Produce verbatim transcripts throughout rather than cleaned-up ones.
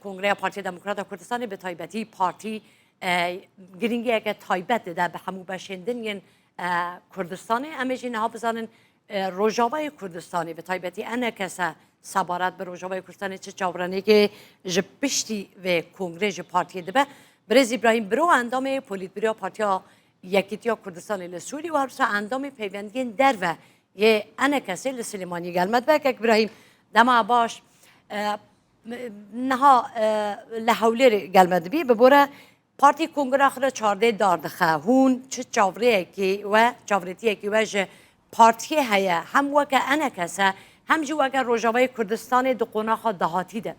Kongreya Partiya Demokrata Kurdistanê bi taybetî partî, e, girîngiyeke taybet dide bi hemû beşên din yên, e, Kurdistanê. Em ê jî niha bizanin, e, Rojavayê Kurdistanê, bi taybetî ENKS, sebaret bi Rojavayê Kurdistanê çi çavrenekê ji piştî vê kongrê ji partiyê dibe. Birêz Îbrahîm Biro, endamê Polîtbîroya Partiya Yekîtiya Kurdistanê li Sûrî û her wisa endamê peywendiyên derve yê ENKSê li Silêmaniyê gel me dibe. Kek Îbrahîm, dema baş. E, niha, e, li Hewlêrê gel me dibî, bi bore partî kongra xwe re çardê dar dixe. Hûn çi çavrêyekî we, çavrêtiyekî we ji partiyê heye, hem weke ENKS e, hem jî weke Rojavayê Kurdistanê di qonaxa dahatî de?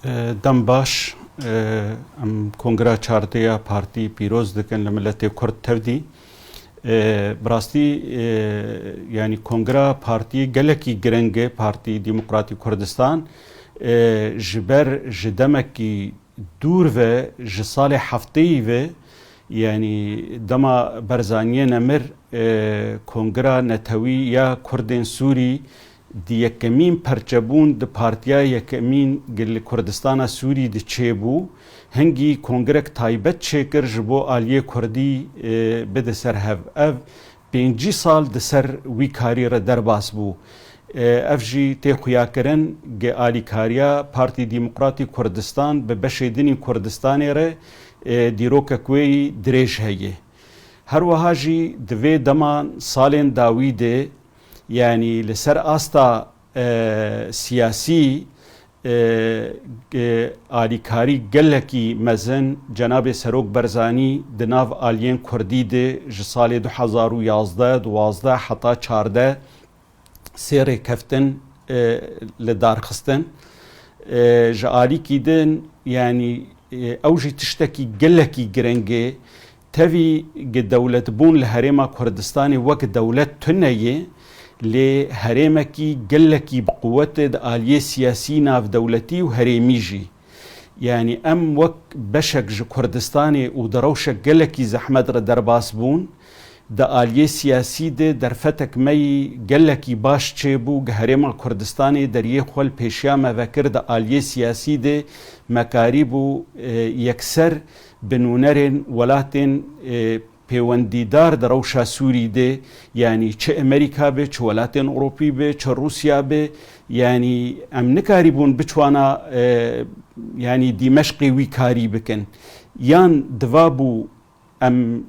E, dem baş, e, em kongra çardê ya partî pîroz dikin li miletê Kurd tevdî. E, bi rastî, e, yanî kongra partî gelekî giring e, Partî Demokratî Kurdistan, e, ji ber ji demekî dûr ve, ji salê hefteyî ve, yanî dema Barzaniyê nemir, e, Kongra Netewî ya Kurdên Sûrî di yekemîn perçebûn di partiya yekemîn li Kurdistana Sûrî di çêbû. Hingî kongrek taybet çêkir ji bo aliyê Kurdî, e, bide ser hev. Ev pêncî sal di ser wî karî re derbas bû. E, ev jî tê xuyakirin, gi alîkariya Partî Demokratî Kurdistan bi beşê dinî Kurdistanê re, e, dîrokek wê yî dirêj heye. Her wiha jî di vê dema salên dawî de, yanî li ser asta, e, siyasî, e, e, alîkarî gelekî mezin Cenabê Serok Barzanî di nav aliyên Kurdî de ji salê du hezar û yazdeh, duwazdeh heta çardeh sê rêkeftin, e, li dar xistin. E, ji alîkî din, yanî, e, ew jî tiştekî gelekî giring e. Tevî gi dewletbûn li Herêma Kurdistanê wek dewlet tune ye, lê herêmekî gelekî bi quwet e di aliyê siyasî, navdewletî û herêmî jî. Yanî em wek beşek ji Kurdistanê û di rewşek gelekî zehmet re derbas bûn, di aliyê siyasî de derfetek me yî gelekî baş çêbû, gi Herêma Kurdistanê deriyê xwe li pêşiya me vekir, di aliyê siyasî de me karîbû, e, yekser bi nûnerên welatên, e, pêwendîdar di rewşa Sûrî de, yanî çi Amerîka be, çi welatên Ewropî be, çi Rûsya be, yanî em nikarîbûn biçwana, e, yanî Dîmeşqê wî karî bikin. Yan diva bû em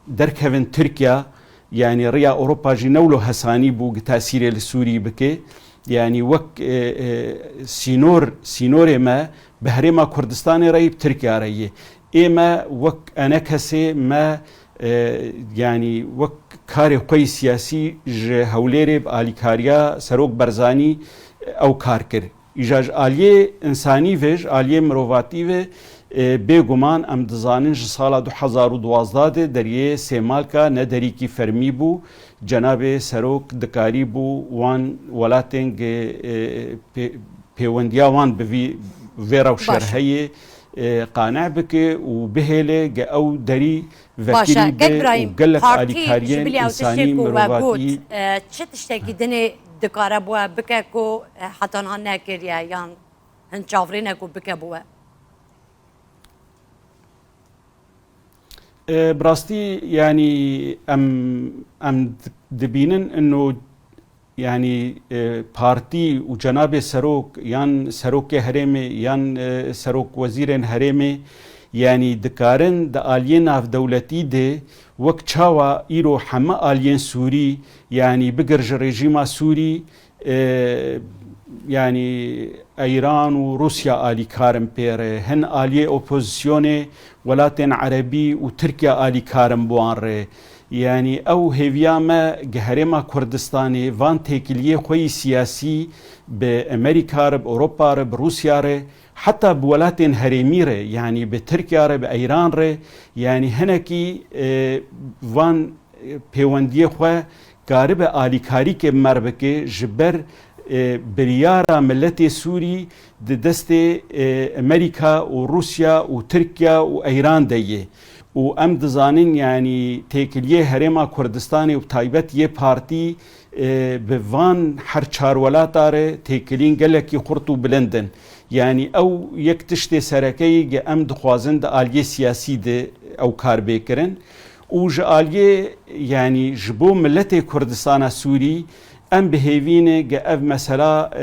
derkevin Tirkiya, yanî riya Ewropa jî ne wilo hesanî bû gi tesîrê li Sûrî bike. Yanî wek, e, e, sînor, sînorê me bi Herêma Kurdistanê re yî, bi Tirkiya re yî. Ê me wek ENKSê me, e, yanî wek karê xwe yî siyasî ji Hewlêrê bi alîkariya Serok Barzanî, e, ew kar kir. Îja ji aliyê însanî ve, ji aliyê mirovatî ve, e, bêguman em dizanin ji sala du hezar û duwazdeh de deriyê Sêmalka ne derîkî fermî bû. Cenabê Serok dikarîbû wan welatên gi, e, pê-, pêwendiya wan bi vî, vê rewşe re heye, e, qane bike û bihêle gi ew derî vekirî be û gelek alîkariyên însanî, mirovatî. E, çi tiştekî dinê dikare bo we bike ku, e, heta niha nekiriye yan hin çavrêne ku bike bo we? E, bi rastî, yanî em, em di-, dibînin ino, yanî, e, partî û cenabê serok yan serokê herêmê yan, e, serok wezîrên herêmê, yanî dikarin di aliyê navdewletî de wek çawa îro heme aliyên Sûrî, yanî bigir ji rejîma Sûrî, e, yanî Îran û Rûsya alîkar in pê re, hin aliyê opozisyonê welatên erebî û Tirkiye alîkar in bi wan re. Yanî ew hêviya me gi Herêma Kurdistanê van têkiliyê xwe yî siyasî bi Amerîka re, bi Ewropa re, bi Rûsya re, heta bi welatên herêmî re, yanî bi Tirkiye re, bi Îran re, yanî hinekî, e, van pêwendiyê xwe karibe alîkarîkê bi me re bike, ji ber E, biryara miletê Sûrî di destê, e, Amerîka û Rûsya û Tirkiye û Eyran de ye. Û em dizanin, yanî têkiliyê Herêma Kurdistanê û bi taybet yê partî, e, bi van her çar welata re têkiliyên gelekî xurt û bilind in. Yanî ew yek tiştê sereke ye ge em dixwazin di aliyê siyasî de ew kar bê kirin. Û ji aliyê, yanî ji bo miletê Kurdistana Sûrî, em bi hêvî ne ge ev mesela, e,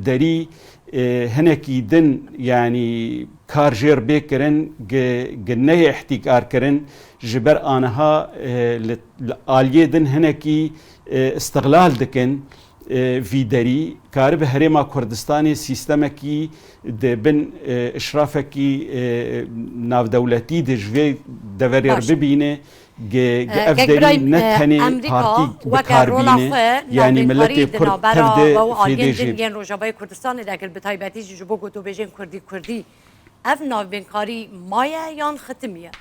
derî, e, hinekî din, yanî kar jêr bê kirin, ge, ge neyê îhtîkar kirin, ji ber aniha, e, li, li aliyê din hinekî, e, îstiqlal dikin, e, vî derî, karibe Herêma Kurdistanê sîstemekî di bin, e, işrafekî, e, navdewletî de ji vê deverê re Baş. bibîne, ge, ge E, ev Kek derî Birahîm, ne e, tenê Amerîka partî weke bi kar rola bîne, xwe yanî navbênkarî miletê di Kurd navbera tev de we û aliyên fêdê din jê. yên Rojavayê Kurdistanê de kir, bi taybetî jî ji bo gotûbêjên Kurdî Kurdî. Ev navbênkarî maye yan xitimiye?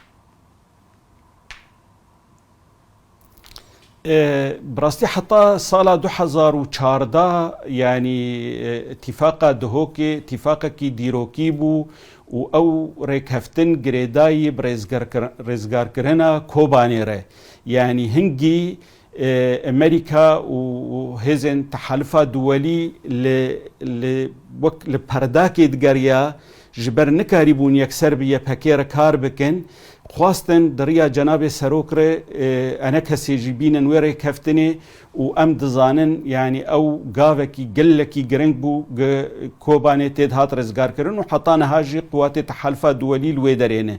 E, bi rastî heta sala du hezar û çardeh, yanî, e, îtîfaqa Duhokê îtîfaqekî dîrokî bû û ew rêkeftin girêdayî bi rêzgarkir-, rêzgarkirina Kobanê re. Yanî hingî, e, Amerîka û, û hêzên Tehalifa Duwelî li, li, wek li perdakê digeriya, ji ber nikarîbûn yekser bi Y P G re kar bikin, xwestin di riya Cenabê Serok re, e, enekesê jî bînin wê rêkeftinê û em dizanin, yanî ew gavekî gelekî giring bû, gi-, Kobanê tê dihat rizgarkirin û heta niha jî quwatê Tehalifa Duwelî li wê derê ne.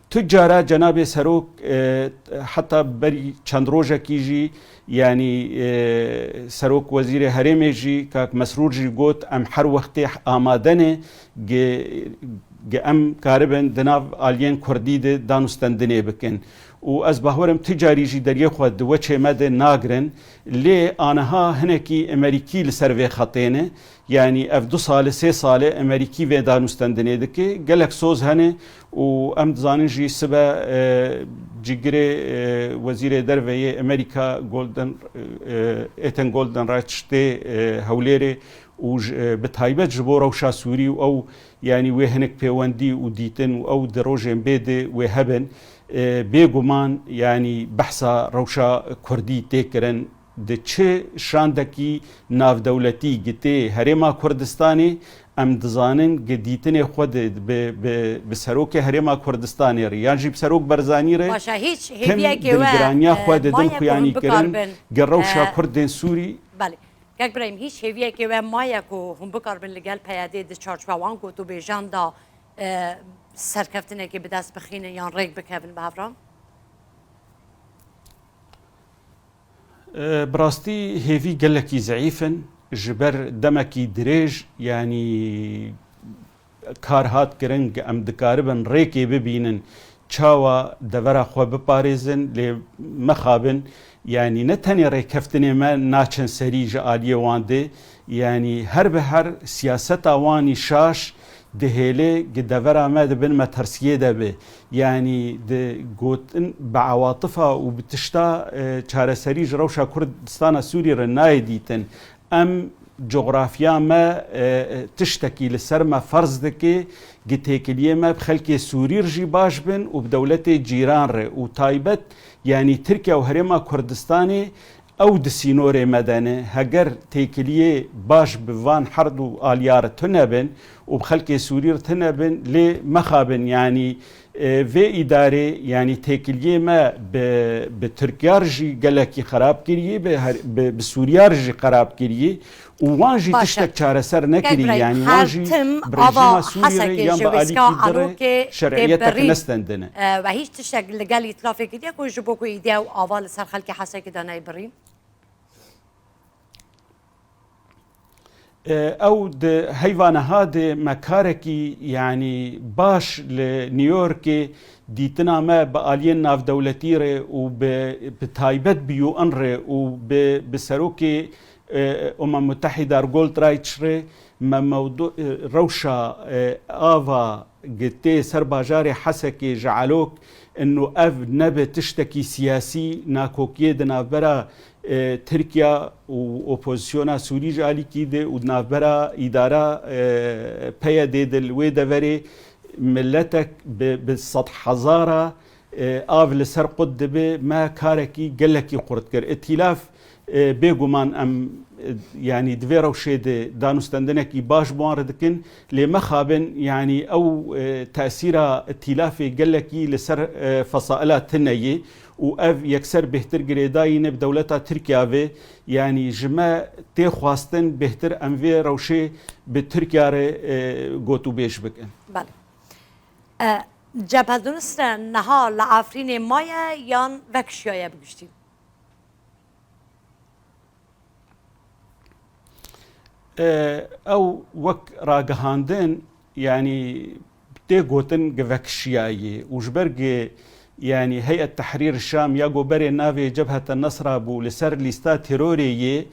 Tu cara Cenabê Serok, e, heta berî çend rojekî jî, yanî, e, Serok Wezîrê Herêmê jî, Kak Mesrûr jî got, em her wextê amade ne, ge, ge em karibin di nav aliyên Kurdî de danûstendinê bikin. Û ez bawerim tu carî jî deriyê xwe di weçê me de nagirin, lê aniha hinekî Amerîkî li ser vê xetê ne. Yanî ev du sale, sê sale Amerîkî vê danûstendinê dike. Gelek soz hene û em dizanin jî sibe, e, cîgirê, e, Wezîrê Derve yê Amerîka Golden, e, Ethan Goldenreich tê, e, Hewlêrê û ji, e, bi taybet ji bo rewşa Sûrî û ew, yanî wê hinek pêwendî û dîtin û ew di rojên bê de wê hebin. E, bêguman, yanî behsa rewşa Kurdî tê kirin. Di çi şandekî navdewletî gi tê Herêma Kurdistanê, em dizanin gi dîtinê xwe di, bi, bi, bi Serokê Herêma Kurdistanê re yan jî bi Serok Barzanî re Baş e, hîç tim hêviyekê we, dilgiraniya e, xwe didin maye ku hûn xuyanî kirin, bikaribin, gi rewşa e, Kurdên Sûrî. Belê. Kek Birahîm, hîç hêviyekê we maye ku hûn bikaribin li gel P Y D'ê di çarçoveya wan gotûbêjan de, e, serkeftinekê bi dest bixînin yan rêk bikevin bi hev re? E, bi rastî hêvî gelekî zeîf in. Ji ber demekî dirêj, yanî kar hat kirin, em dikaribin rêkê bibînin, çawa devera xwe biparêzin, lê mexabin, yanî ne tenê rêkeftinê me naçin serî ji aliyê wan de, yanî her bi her siyaseta wanî şaş dihêle, gi devera me di bin metersiyê de be. Yanî di gotin bi ewatifa û bi tişta, e, çareserî ji rewşa Kurdistana Sûrî re nayê dîtin. Em, coxrafiya me, e, e, tiştekî li ser me ferz dike, gi têkiliyê me bi xelkê Sûrî re jî baş bin û bi dewletê cîran re û taybet, yanî Tirkiye û Herêma Kurdistanê, ew di sînorê me de ne. Heger têkiliyê baş bi van her du aliya re tune bin û bi xelkê Sûrî re tune bin, lê mexabin, yanî, e, vê îdarê, yanî têkiliyê me bi, bi Tirkiya re jî gelekî xerab kiriye, bi her-, bi, bi Sûriya re jî xerab kiriye û wan jî Baş e. tiştek çareser Kek nekiriye. Birahîm, Yanî wan her jî tim bi rejîma ava Sûriyê re hesekê yan ji bi wêska alîkî di re alokê tê şer'iyetek birîn. nestendine. E, we hîç tiştek li gel îtilafê kiriye ku ji bo ku îdiya û ava li ser xelkê hesekê de neyê birîn? E, ew di heyva niha de me karekî, yanî baş li New Yorkê dîtina me bi aliyên navdewletî re û bi, bi taybet bi U N re û bi, bi serokê, e, Umem Mutehîda Goldreich re me mewdu-, e, rewşa, e, ava gi tê ser bajarê Hesekê ji elok, ino ev nebe tiştekî siyasî, nakokiyê di navbera, e, Tirkiya û opozisyona Sûrî ji alîkî de û di navbera îdara, e, P Y D de li wê deverê miletek bi, bi sed hezara, e, av li ser qut dibe, me karekî gelekî xurt kir. Îtîlaf, e, bêguman em, e, yanî di vê rewşê de danûstendinekî baş bi wan re dikin, lê mexabin, yanî ew, e, tesîra îtîlafê gelekî li ser, e, fesaila tune ye û ev yekser bêhtir girêdayî ne bi dewleta Tirkiya ve, yanî ji me tê xwestin bêhtir em vê rewşê bi Tirkiya re, e, gotûbêj bikin. Belê. E, Cebhedû Nusre niha li Efrînê maye yan vekişiyaye bi giştî? E, ew wek ragihandin, yanî tê gotin gi vekişiyayê û ji ber gi, yanî Heyet Tehrîr Şam ya go berê navê Cebhete Nesra bû, li ser lîsta terorê yê,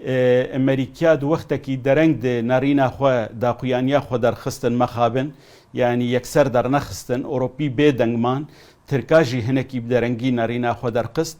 e, Emerîkiya di wextekî dereng de nerîna xwe, daxuyaniya xwe derxistin mexabin, yanî yekser dernexistin, Ewropî bêdeng man, Tirka jî hinekî bi derengî nerîna xwe derxist.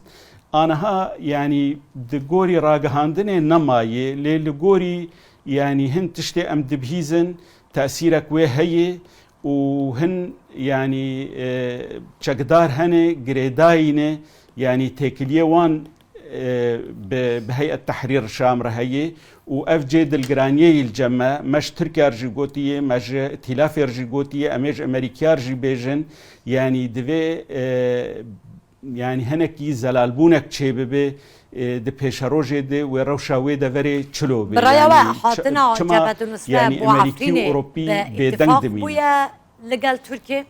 Aniha, yanî di gorî ragihandinê nemaye, lê li gorî, yanî hin tiştê em dibihîzin, tesîrek wê heye û hin, yanî, e, çekdar hene, girêdayî ne, yanî têkiliyê wan, e, bi, bi Heyet Tehrîr Şam re heye û ev cê dilgiraniyê yî li cem me, me ji Tirkiya re jî gotiye, me ji Îtîlafê re jî gotiye, em ê ji Emerîkiya re jî bêjin, yanî divê, e, yanî hinekî zelalbûnek çêbibe, e, di pêşerojê de wê rewşa wê deverê çilo be. Bi raya we, yanî çi-, hatina çima, Cebhedû Nusre yanî bo Emerîkî û Efrînê Ewropî bi bêdeng îtîfaq dimîne? Bûye li gel Tirkiyê?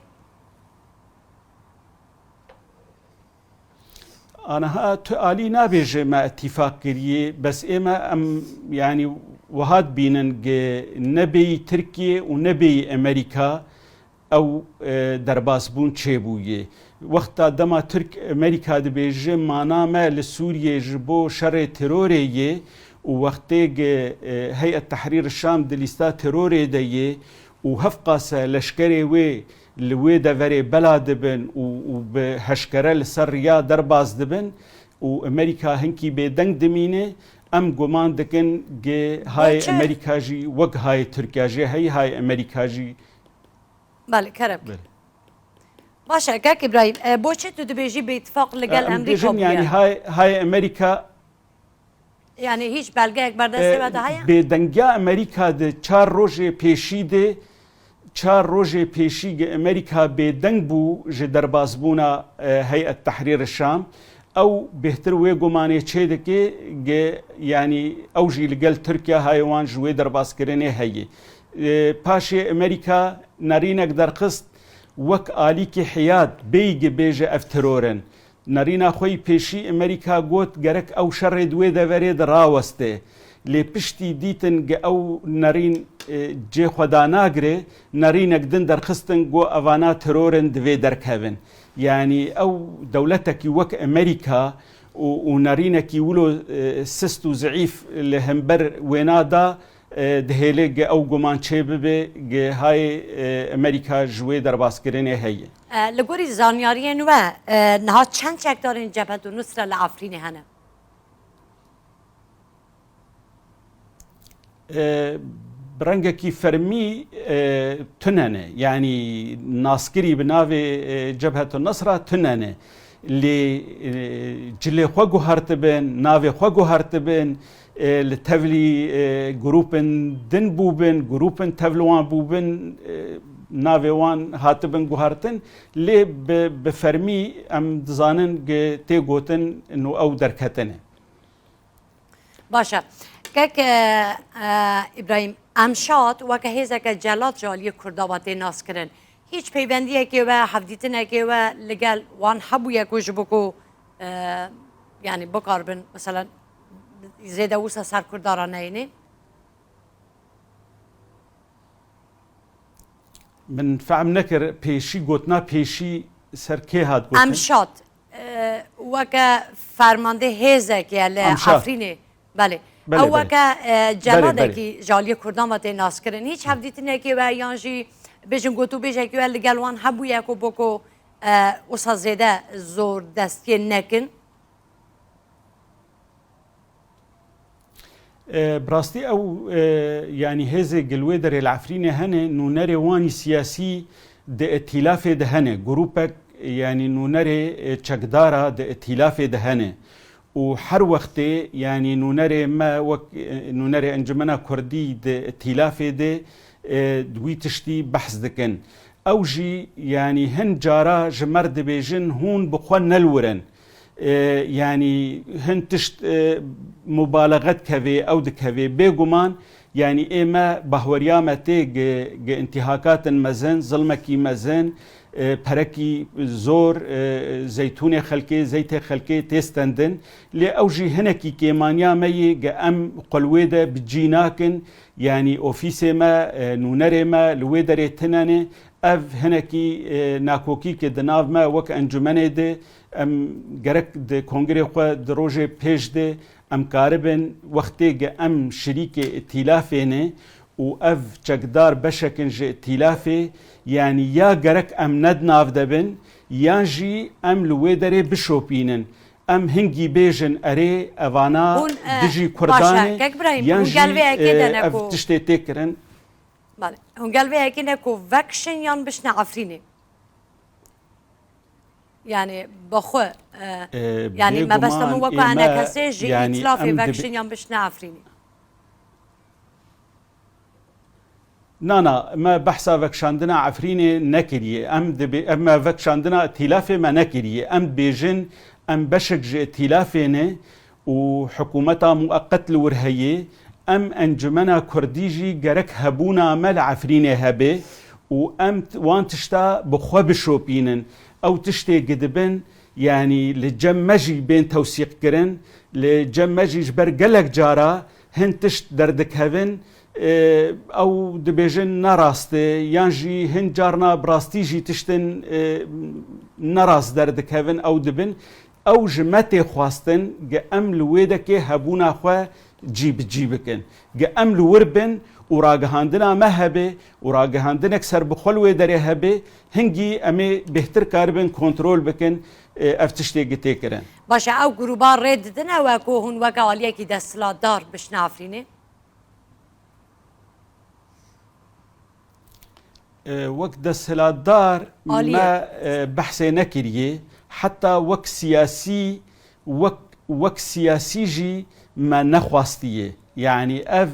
Aniha tu alî nabêje me îtîfaq kiriye, bes ê me em, yanî, wiha dibînin, gi nebêyî Tirkiye û nebêyî Emerîka ew, e, derbasbûn çêbûye. Wexta dema Tirk Emerîka dibêje, mana me li Sûriyê ji bo şerê terorê ye û wextê gi, e, Heyet Tehrîr Şam di lîsta terorê de ye û hevqase leşkerê wê li wê deverê bela dibin û, û bi heşkere li ser riya derbas dibin û Emerîka hinkî bêdeng dimîne, em guman dikin gi hayê Emerîka jî wek hayê Tirkiya jê heyî, hayê Emerîka jî. Belê, kerem. Belê. Baş e, kek Îbrahîm, e, bo çi tu dibêjî bi îtifaq li gel Em Emerîka bêjin, yanî bûye? Hay-, hayê Emerîka Yanî hîç belgeyek berdestê E, we de heye? Bêdengiya Amerîka di çar rojê pêşî de, çar rojê pêşî gi Amerîka bêdeng bû ji derbasbûna, e, Heyet Tehrîr Şam, ew bêhtir wê gumanê çêdike gi, yanî ew jî li gel Tirkiye hayê wan ji wê derbaskirinê heye. E, paşê Amerîka nerînek derxist wek alîkî hiyad bêyî gi bêje ev teror in. Nerîna xwe yî pêşî Amerîka got, gerek ew şerê di wê deverê de raweste. Lê piştî dîtin ge ew nerîn, e, cê xwe danagire, nerînek din derxistin, got, evana teror in, divê derkevin. Yanî ew dewletekî wek Amerîka û, û nerînekî wilo, e, sist û zeîf li hember wêna da, e, dihêle ge ew guman çêbibe ge hayê, e, Amerîka ji wê derbaskirinê heye. E, li gorî zanyariyên we, e, niha çend çekdarên Cebhetu Nusre li Efrînê hene? E, bi rengekî fermî, e, tune ne. Yanî naskirî bi navê, e, Cebhetu Nesra tune ne. Lê, e, cilê xwe guhertibin, navê xwe guhertibin, e, li tevlî, e, grûpên din bûbin, grûpên tevli wan bûbin, e, navê wan hatibin guhertin, lê bi, bi fermî em dizanin ge tê gotin û ew derketine. Baş e. Kek, e, e, Îbrahîm, Emşad weke hêzeke celat ji aliyê Kurda ve tê naskirin. Hîç peywendiyekê we, hevdîtinekê we li gel wan hebûye ku ji bo ku, e, yanî bikaribin, mesela, zêde wisa ser Kurda re neyêne? Min fehm nekir, pêşî, gotina pêşî ser kê hat gotin? Emşad, e, weke fermandê hêzekê li Amşad. Efrînê. Belê. Belê, Ew belê. Weke, e, Belê, belê. Celadekî ji aliyê Kurdan ve tê naskirin. Hîç hevdîtinekê we yan jî bêjin gotûbêjekê we li gel wan hebûye ku bo ku, e, wisa zêde zor destiyê nekin? E, bi rastî ew, e, yanî hêzê gil wê derê li Efrînê hene, nûnerê wan î siyasî di îtîlafê de hene. Grûpek, yanî nûnerê, e, çekdara di îtîlafê de hene. Û her wextê, yanî nûnerê me wek, e, nûnerê Encumena Kurdî di îtîlafê de, e, di wî tiştî behs dikin. Ew jî, yanî hin cara ji me re dibêjin, hûn bi xwe nelwirin. E, yanî hin tişt, e, mubalexe dikevê, ew dikevê. Bêguman, yanî ê me bahweriya me tê gi, gi intîhakatin mezin, zilmekî mezin, e, perekî zor, e, zeytûnê xelkê, zeytê xelkê tê stendin. Lê ew jî hinekî kêmaniya me yê gi em xwe li wê de bi cî nakin. Yanî ofîsê me, e, nûnerê me li wê derê tine ne. Ev hinekî, e, nakokî ke di nav me wek encûmenê de, em gerek di kongirê xwe di rojê pêş de em karibin wextê ke em şirîkê îtîlafê ne û ev çekdar beşek in ji îtîlafê, yanî ya gerek em ne di nav de bin, yan jî em li wê derê bişopînin. Em hingî bêjin, erê, evana Hûn, e, dijî baş e. Kurdan e, Kek Birahîm, yan hûn jî, gel vê yekê e, de ne ev ku tiştê tê kirin. Bale. Hûn gel vê yekê ne ku vekişin yan bişne Efrînê? Yani bi xwe, e, E, yani mebesta min bêguman weka ê me, enekesê ji yanî îtilafê em dibi- vekişin yan bişne Efrînê? Na, na, me behsa vekişandina Efrînê nekiriye. Em dibê-, em me vekişandina îtîlafê me nekiriye. Em dibêjin, em beşek ji îtîlafê ne û hikûmeta mueqet li wir heye. Em encumena Kurdî jî gerek hebûna me li Efrînê hebe û em t-, wan tişta bi xwe bişopînin. Ew tiştê gidibin, yanî li cem me jî bên tewsîqkirin, li cem me jî ji ber gelek cara hin tişt derdikevin, e, ew dibêjin ne rast e, yan jî hin carna bi rastî jî tiştin, e, ne rast derdikevin, ew dibin. Ew ji me tê xwestin, gi em li wê dekê hebûna xwe cî bi cî bikin. Gi em li wir bin û ragihandina me hebe û ragihandinek serbixwe li wê derê hebe, hingî em ê bêhtir karibin kontrol bikin, e, ev tiştê gi tê kirin. Baş e, ew grûba rê didine we ku hûn weke aliyekî desthilatdar bişne Efrînê? E, wek desthilatdar Aliyê. me, e, behsê nekiriye. Heta wek siyasî, wek, wek siyasî jî me nexwastiye. Yanî ev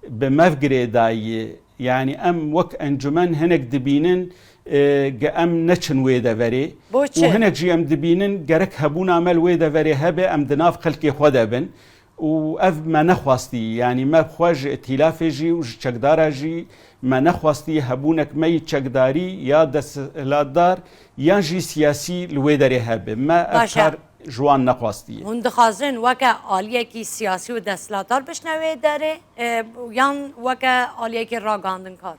bi me girêdayiye. Yanî em wek encûmen hinek dibînin, e, ge em neçin wê deverê. Bo çi? Û hinek jî em dibînin gerek hebûna me li wê deverê hebe, em di nav xelkê xwe de bin. Û ev me nexwastî, yanî me xwe ji îtîlafê jî û ji çekdara jî me nexwastî hebûnek me yî çekdarî ya desthilatdar yan jî siyasî li wê derê hebe. Me ev Baş e. kar ji wan nexwastî ye. Hûn dixwazin weke aliyekî siyasî û desthilatdar bişne wê derê, e, yan weke aliyekî ragihandinkar?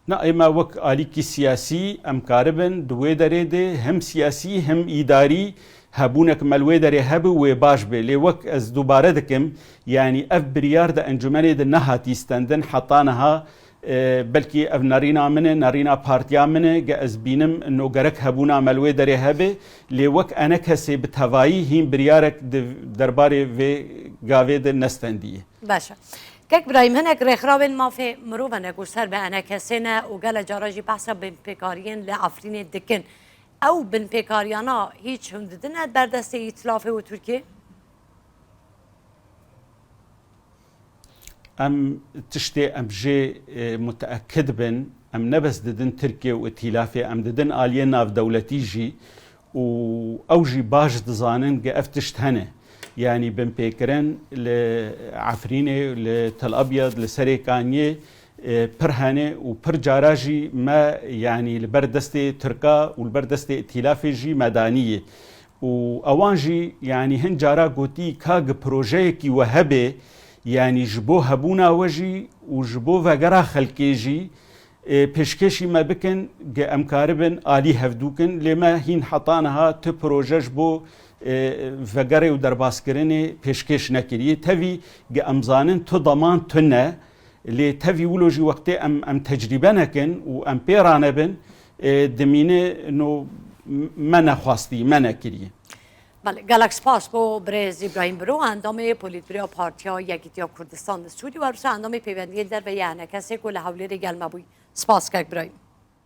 Na, ê me wek alîkî siyasî em karibin di wê derê de hem siyasî hem îdarî hebûnek me li wê derê hebe û wê baş be. Lê wek ez dubare dikim, yanî ev biryar di encûmenê de nehatî stendin heta niha, e, belkî ev nerîna min e, nerîna partiya min e, ge ez bînim no gerek hebûna me li wê derê hebe, lê wek enekesê bi tevayî hîn biryarek di derbarê vê gavê de nestendiye. Baş e. Kek Birahîm, hinek rêxrawên mafê mirov hene ku ser bi enekesê ne û gele cara jî behsa binpêkariyên li Efrînê dikin. Ew binpêkariyana hîç hûn didine ber destê Îtilafê û Tirkiyê? Em tiştê em jê, e, muteekid bin, em ne bes didin Tirkiye û Îtilafê, em didin aliyê navdewletî jî. û ew jî baş dizanin ge ev tişt hene. Yanî binpêkirin li Efrînê, li Tel Abyad, li Serê Kaniyê, e, pir hene û pir cara jî me, yanî li ber destê Tirka û li ber destê Îtîlafê jî me danî ye. Û ewan jî, yanî hin cara gotî ka gi projeyekî we hebe, yanî ji bo hebûna we jî û ji bo vegera xelkê jî, e, pêşkêşî me bikin, ge em karibin alî hevdû kin, lê me hîn heta niha tu proje ji bo, e, vegerê û derbazkirinê pêşkêş nekiriye. Tevî ge em zanin tu deman tune, lê tevî wilo jî wextê em, em tecrîbe nekin û em pê ranebin, e, dimîne no me nexwastî, me nekiriye. Belê, gelek spas bo birêz Îbrahîm Biro, endamê Polîtbîroya Partiya Yekîtiya Kurdistan li Sûrî û wisa endamê pêvendiyên derve yê enekesê ku li Hewlêrê gel me bûyî. Spas kek Îbrahîm.